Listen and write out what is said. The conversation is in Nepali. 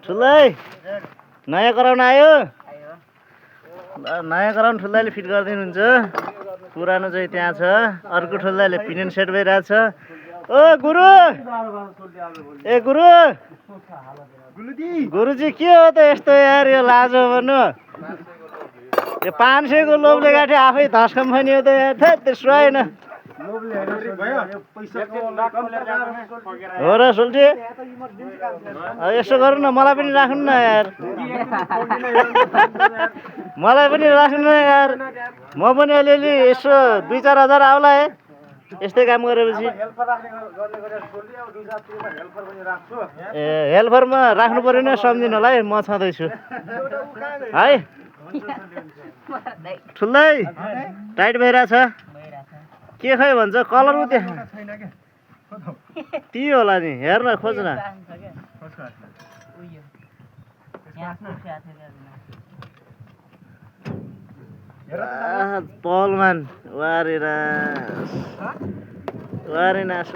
ठुलै नयाँ गराउन आयो नयाँ गराउन ठुल्दाले फिट गरिदिनुहुन्छ पुरानो चाहिँ त्यहाँ छ अर्को ठुल्दाले पिन एन्ड सेट भइरहेछ ओ गुरु ए गुरुजी के हो त यस्तो यार यो लाजो भन्नु यो 500 को लोभले गाठी आफै धस्कम पनि हो त यार थेत त्यसो होइन हो र सुल्टी यसो गर्नु न मलाई पनि राख्नु न यार मलाई पनि राख्नु न यार म पनि अलिअलि यसो 2-4 हजार आउला है यस्तै काम गरेपछि ए हेल्परमा राख्नु पर्यो नि सम्झिनु होला है म छँदैछु है ठुलै टाइट भइरहेछ के खै भन्छ कलर उ त्यहाँ ती होला नि हेर्न खोज न पलमान वारेनास